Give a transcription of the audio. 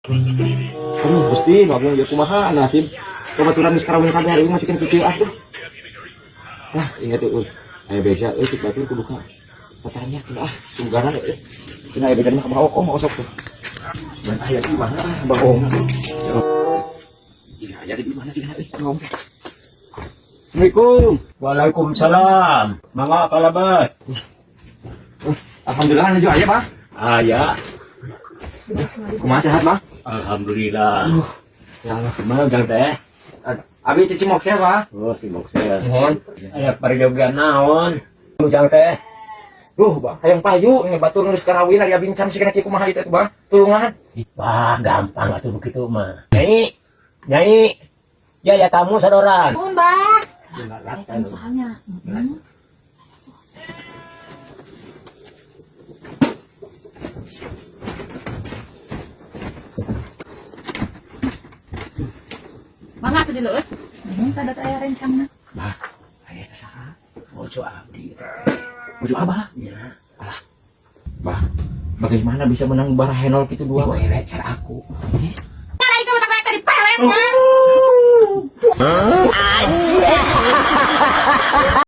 Aduh, Gusti, nu agung ieu kumaha nasib. Babaturan geus karawin kabeh ari masih keneh kieu atuh. Lah, ingat euy. Aya beja euy cik batur kudu ka. Tatanya cenah ah, sunggaran euy. Cenah aya beja mah ka oh osok tuh. Dan aya di mana ah bohong. Iya, aya di mana cenah euy bohong teh. Assalamualaikum. Waalaikumsalam. Mangga kalebet. Alhamdulillah nuju aya, Pak. Aya. Kumaha sehat, Pak? Alhamdulillah. Ya Allah. Kumaha Ujang teh? Abi ti Cimokse, Pak. Oh, Cimokse. Mohon. Aya parjogian naon? Ujang teh. Duh, Bah, hayang payu ini batur geus karawin ari abi encan sih kena kieu kumaha ieu teh, Bah. Tulungan. Wah, gampang atuh begitu mah. Nyai. Nyai. Ya ya tamu sadoran. Nuhun, Bah. Jelas. Soalnya. Mangga atuh dileueut. Tah da aya rencangna. Bah, aya teh saha? Bojo abdi. Bojo Abah. Ya. Bah, bagaimana bisa menang barahenol gitu dua, Bah? Dua cara aku. Nah, itu mah tadi pelet kan.